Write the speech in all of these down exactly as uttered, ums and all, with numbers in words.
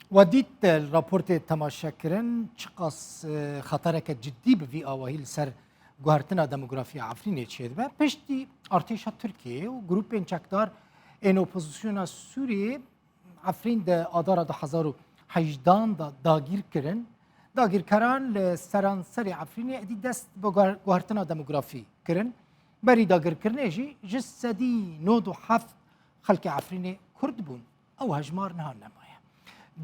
We dît, e, li raportê temaşe kirin, çiqas, e, xetereke cidî bi vî awahî li ser guhertina demografiya Efrînê çêdibe. Piştî artêşa Tirkiyê û grûpên çekdar ên opozisyona Sûriyê Efrîn di adara du hezar û hejdan de dagîr kirin. Dagîrkeran li seranserê Efrînê êdî dest bi guher-, guhertina demografî kirin. Berî dagirkirinê jî ji sedî nod û heft xelkê Efrînê Kurd bûn. Ew hejmar niha nemaye.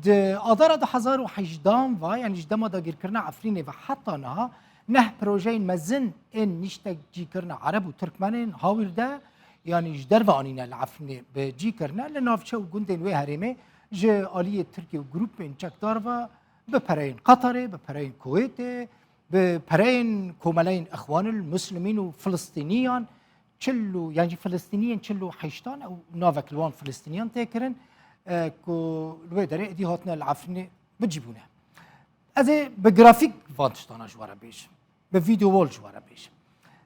Di adara du hezar û hejdan ve, yanî ji dema dagirkirina Efrînê ve heta niha, neh projeyên mezin ên nîştecîkirina Ereb û Tirkmenên Hawîrde, yanî ji derve anîne li Efrînê bi cî kirine, li navçe û gundên wê herêmê ji aliyê Tirkiye û grûpên çekdar ve bi pereyên Qatarê, bi pereyên Kuwêtê, bi pereyên komeleyên Îxwanil Muslimîn û Filistîniyan, çil û, yan jî Filistîniyên çil û heştan, ew navek li wan Filistîniyan tê kirin, e, ku li wê derê êdî hatine li Efrînê bi cî bûne. Ez ê bi grafîk van tiştana ji we re bêjim. Bi vîdeo wol ji we re bêjim.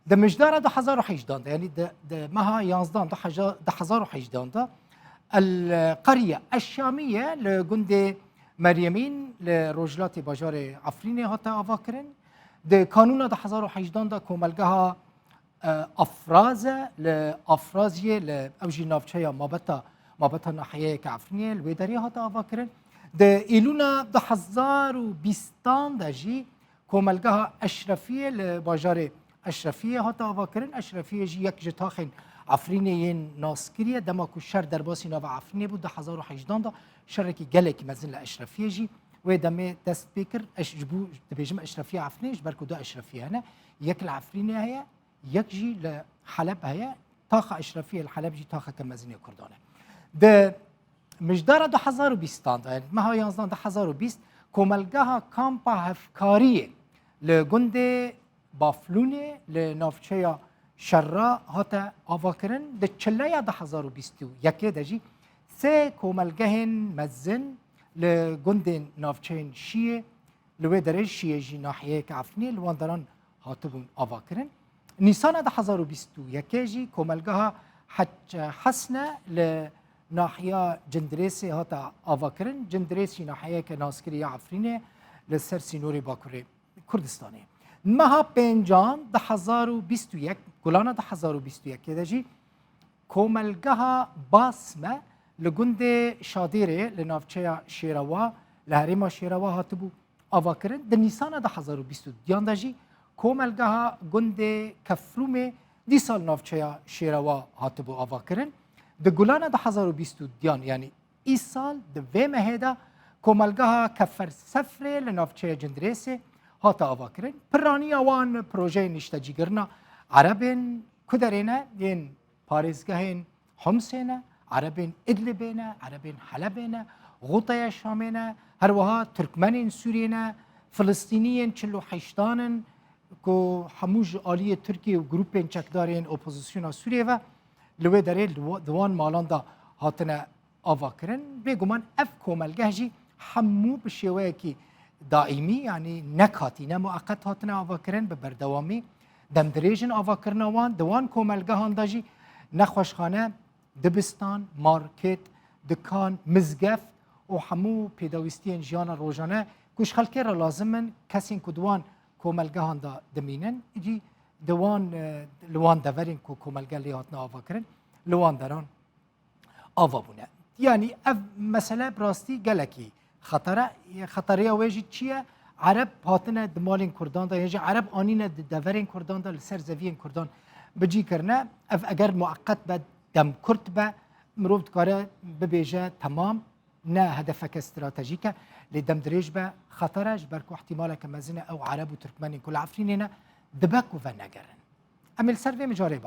Di mijdara du hezar û hejdan de, yanî di, di meha yanzdan du heza-, du hezar û hejdan de, El Qerye Eşşamiye li gundê Meryemîn li rojhilatê bajarê Efrînê hate avakirin. Di kanûna du hezar û hejdan de komelgeha, e, Afraze li Afraziyê, li, ew jî navçeya mabeta, mabeta nahiyeyeke Efrînê, li wê derê hate avakirin. Di Îlûna du hezar û bîstan de jî komelgeha Eşrefiyê li bajarê Eşrefiyê hate avakirin. Eşrefiyê jî yek ji taxên Efrînê yên naskirî ye. Dema ku şer derbasî nava Efrînê bû, du hezar û hejdan de şerekî gelekî mezin li Eşrefiyê jî wê demê dest pê kir. Eş-, ji bo dibêjim Eşrefiya Efrînê, ji ber ku du Eşrefiye hene. Yek li Efrînê heye, yek jî li Heleb heye. Taxa Eşrefiyê li Heleb jî taxeke mezin ê Kurdan e. Di mijdara du hezar û bîstan de, yanî meha yanzdan du hezar û bîst, komelgeha Kampa Hevkariyê li gundê Baflûnê li navçeya Şerra hate avakirin. Di çileya du hezar û bîst û yekê de jî sê komelgehên mezin li gundên navçeyên Şiyê, li wê derê Şiyê jî nahiyeyeke Efrînê, li wan deran hatibûn avakirin. Nîsana du hezar û bîst û yekê jî komelgeha Hec Hesne li nahiya Cindirêsê hate avakirin. Cindirês jî nahiyeyeke naskirî ya Efrînê li ser sînorê Bakurê Kurdistanê. Meha pêncan du hezar û bîst û yek, Gulana du hezar û bîst û yekê de jî komelgeha Basme li gundê Şadêrê li navçeya Şêrewa, li herêma Şêrewa hatibû avakirin. Di Nîsana du hezar û bîst û duyan de jî komelgeha gundê Kefrûmê dîsa li navçeya Şêrewa hatibû avakirin. Di Gulana du hezar û bîst û duyan, yanî îsal di vê mehê de komelgeha Kefer Sefrê li navçeya Cindirêsê hate avakirin. Piraniya wan projeyên niştecîkirina Erebên ku derê ne, yên parêzgehên Homsê ne, Erebên Idlibê ne, Erebên Helebê ne, Xûteya Şamê ne, her wiha Tirkmenên Sûriyê ne, Filistîniyên çil û heştan in ku hemû ji aliyê Tirkiye û grûpên çekdarên opozisyona Sûriyê ve li wê derê li wa-, di wan malan de hatine avakirin. Bêguman ev komelgeh jî hemû bi şêweyekî daîmî, yanî ne katî ne mueqet hatine avakirin, bi berdewamî demdirêj in avakirina wan. Di wan komelgehan de jî nexweşxane, dibistan, market, dikan, mizgeft û hemû pêdawîstiyên jiyana rojane ku ji xelkê re lazim in, kesên ku di wan komelgehan de dimînin, îdî di wan, e, li wan deverên ku komelge lê hatine avakirin, li wan deran ava bûne. Yanî ev mesele bi rastî gelekî xetere, xetereya wê jî çi ye? Ereb hatine di malên Kurdan de, yan jî Ereb anîne di deverên Kurdan de, li ser zeviyên Kurdan bi cî kirine. Ev eger mueqet be, demkurt be, mirov dikare bibêje temam, ne hedefeke stratejîk e, lê demdirêj be xeter e, ji ber ku ihtimaleke mezin e ew Ereb û Tirkmenên ku li Efrînê ne, dibe ku venegerin. Em ê li ser vê mijarê